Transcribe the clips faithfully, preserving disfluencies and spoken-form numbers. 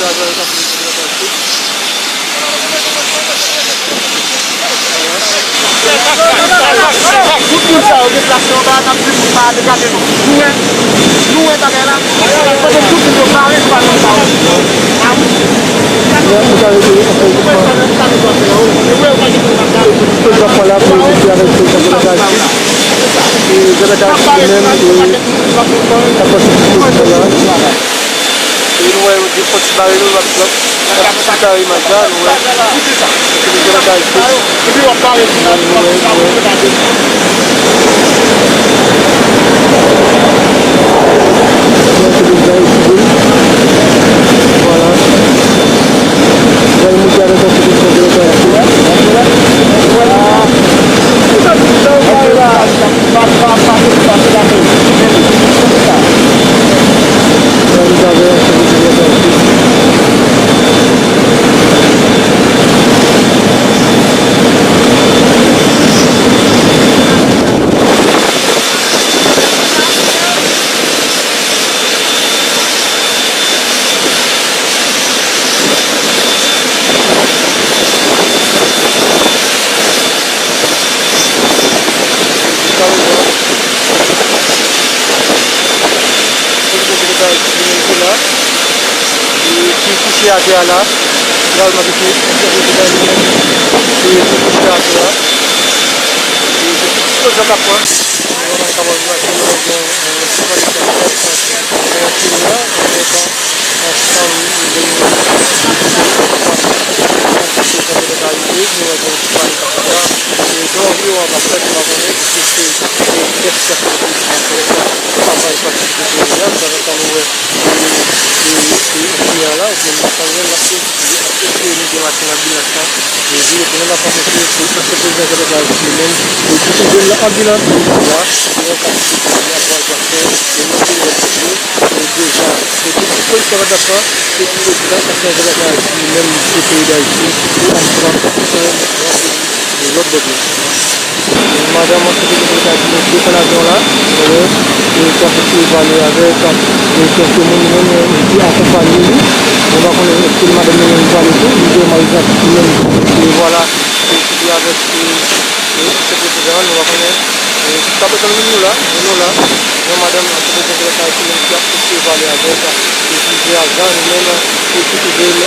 Tout moun sa yo deplase anba a, n ap di moun pa ale gade nou. Nou wè, nou wè bagay la. Kote tout moun yo bare, nou pa nan sa yo. Tout zafè la pou evite avèk tout zafè la. E zafè la menm, e sa pase tout la. E nou wè, yo gen fò ti bare nou, l ap, l ap, l ap ti kare imaj la, nou wè. Kote nou gen bagay tou. Nou wè, nou wè. Kote nou gen bagay tou. Vwala. Gade moun ki avèk yon ti kòb yo, gade. Ki kouche atè a la. Finalman, ki kouche atè a. E se tout eksplozyon k ap pran. Ou kapab imajine w gen, e, sitwayen ki ap fèt, e, nan yon fim nan, e, ansanm de moun ki te konprann sa ki te rive, nou wè gen yon sitwayen k ap fèt la, e, gen yon viwòm ap fèt, nou pa konnen si se, e, kèk chèf politik, e, travay pati ki te rive a, pandan tan nou wè, e, e, e, kliyan la, oubyen moun sa yo, l ap eseye, ap eseye mete machin anbilans la, e, vire tounen, n ap panse se, se ansyen prezidan Jean Bertrand Aristide li menm, e, ki te jwenn nan anbilans, la, e, yon kantite de avan aksè, e, nan peryòd yo, e, deja, e, tout dispozisyon k ap pran, se pou prezidan ansyen Jean Bertrand Aristide li menm, li kite peyi Dayiti, pou ann pran, e, lòt bò dlo. Madanm ansyen prezidan Dayiti desann avyon la, e, e, ki ap eseye pale avèk, e, kèk moun menm, e, ki akonpaye li. Nou pa konnen èske madanm li menm li pale tou, li gen mari li menm, e, vwala, e, ki te avèk, e, e, ansyen prezidan an, nou pa konnen, e, sa bezwen nou la, nou la, yon madanm ansyen prezidan Dayiti menm ki ap eseye pale avèk, e, plizyè ajan li menm, e, ki twouve l, e,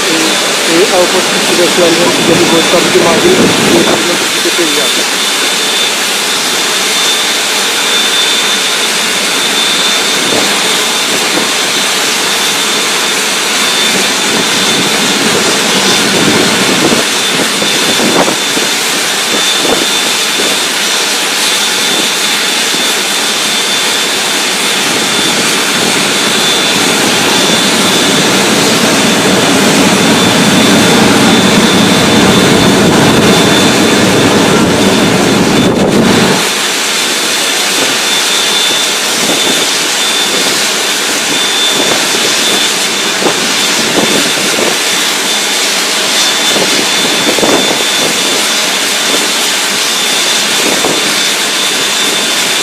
e, ayewopò Sipiti Vètyè li menm ki gen pou responsabilite mari l, e, li menm ki kite peyi a.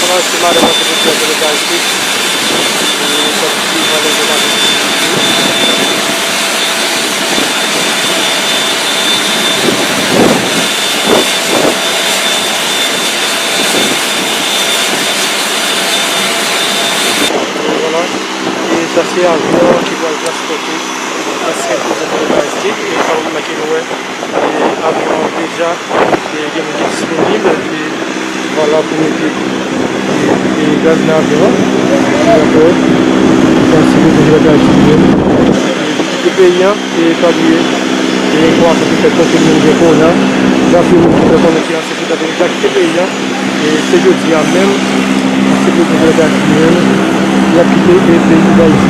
Pandan se madanm nan se pou fè delegay tou. E, sa ki pran lè de la. Vwala. E sa se avyon ki pral transpòte ansyen prezidan Jean Bertrand Aristide. E sa w remake nou wè, e avyon an deja, e gen moun ki disponib, e vwala pou mete, e, e gaz nan avyon an. Dakò. Sa se prezidan Jean Bertrand Aristide li menm. E pou kite peyi an, e pa bliye, e enfòmasyon ki fèt konfime moun gen kowona, zafè moun ki fè konnen ki ansyen prezidan deja kite peyi an. E se jodi a menm, se prezidan Dayiti menm, l ap kite, e, peyi Dayiti.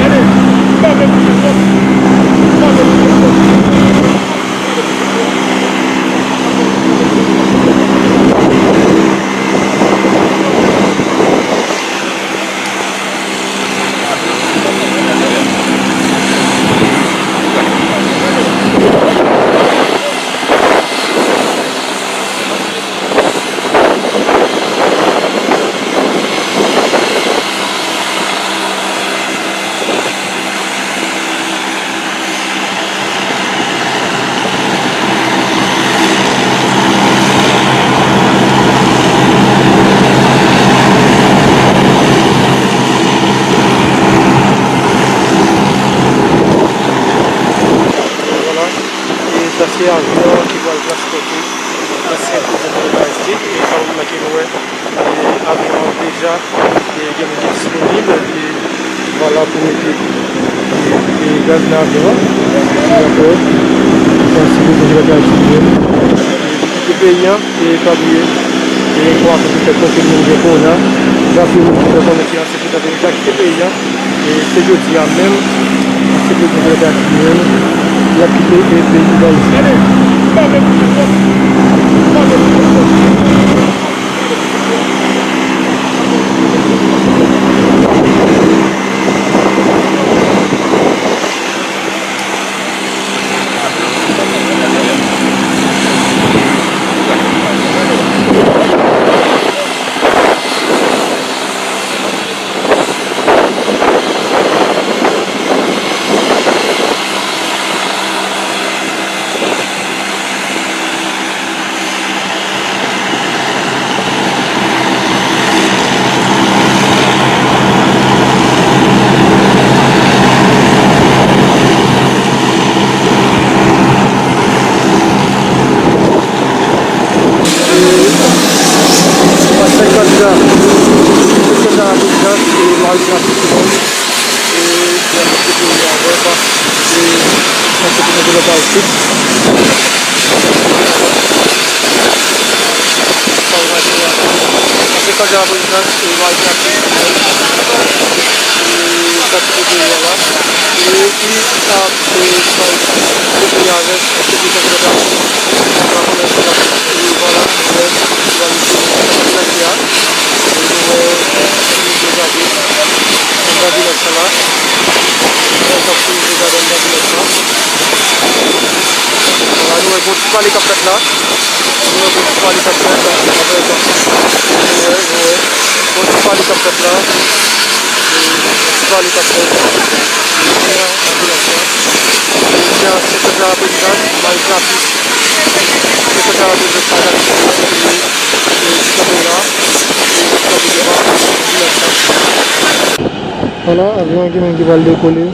Se avyon ki pral transpòte ansyen prezidan Dominik Ayiti, e pa bliye ke nou wè, e avyon an deja, e gen moun ki disponib, e vwala pou mete, e, e gaz nan avyon an. Dakò. Sa se pou mete bagay sou li. E pou kite peyi a, e pa bliye, e pou afè ki fèt konfinman gen kowona, gen anpil moun ki fè konnen ki ansyen prezidan Dominik Ayiti kite peyi a. E se jodi a menm, se prezidan Dominik Ayiti menm, l ap kite, e, peyi Dayiti. Senkant jan, senkant jan a prezidans, e Marie Jeanne Simon, e ki ap kite peyi a avèk, e, ansyen prezidan Dominik Ayiti. Sa w gade la, senkant jan a prezidans, e Marie Jeanne Simon, e k ap kite peyi a la. E ki ap, e, pral kite peyi a avèk ansyen prezidan Dominik Ayiti. Sa konnen se la, e vwala, e, vwala, e, nou wè, e, nou gade, anndan vilaj sa la. Nou wè, sa se nou gade anndan vilaj sa. Vwala, nou wè, gon ti pale k ap fèt la. Nou wè, gon ti pale k ap fèt la. Nou wè, nou wè, gon ti pale k ap fèt la. E, gon ti pale k ap fèt. E, nou wè, anndan vilaj sa. E, se, se, se, se, se, se, se, se, se, Vwala, avyon an gen menm ki pral dekole.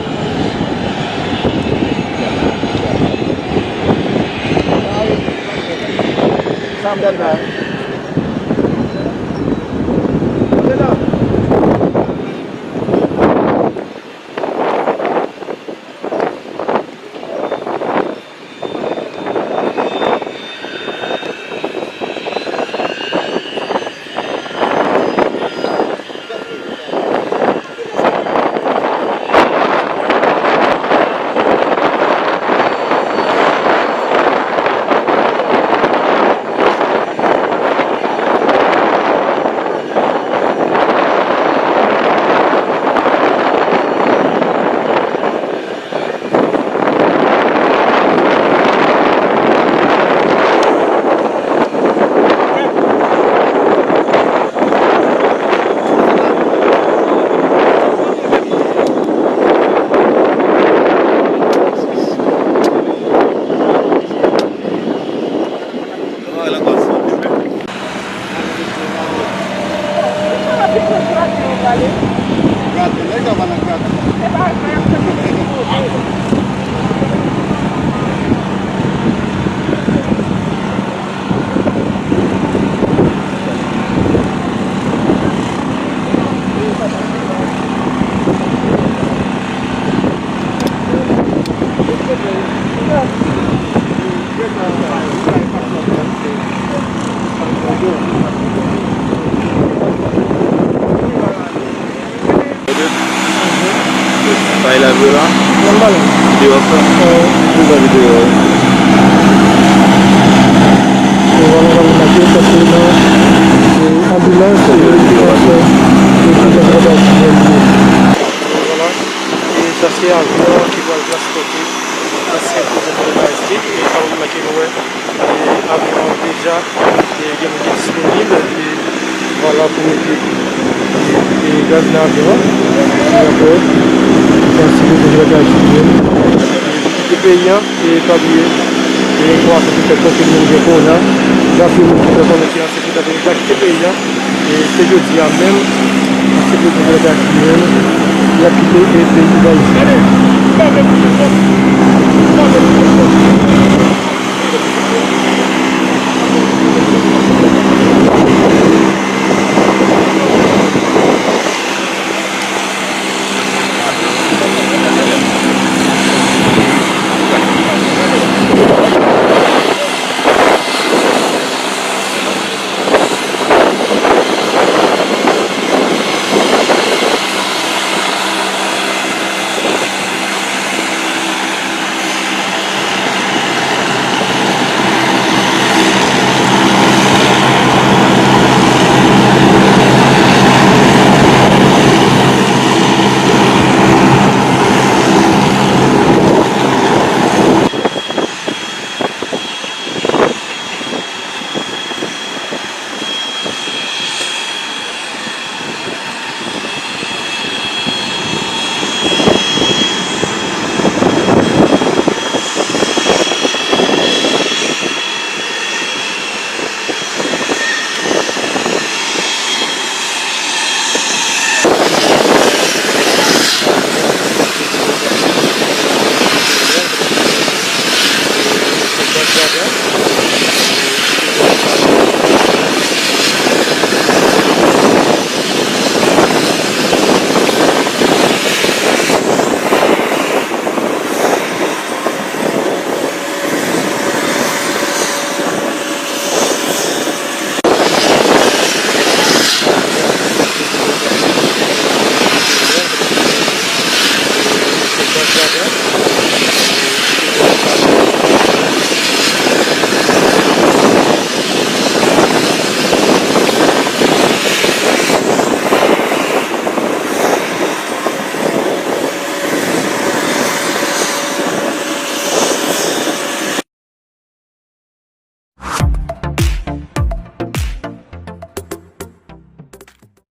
Bay la vyo la. Nan bal. Videyo ap fè. Wi. Videyo, videyo. E vwala, vwala, mache, paske nan, e, anbilans, e, videyo ap fè. E, videyo ap fè. Vwala. E sa se avyon ki pral transpòte ansyen prezidan Dominik Ayiti. E pa bliye ke nou wè, e avyon an deja, e gen moun ki disponib, e vwala pou mete, e, e gaz nan avyon an. Dakò. Sa se pou bagay sou li. E pou kite peyi a, e pa bliye, e pou afè ki fèt konfinman gen kowona, gen anpil moun ki fè konnen ki ansyen prezidan Dominik Ayiti kite peyi a, e se jodi a menm, ansyen prezidan Dominik Ayiti menm, l ap kite, e, peyi Dayiti.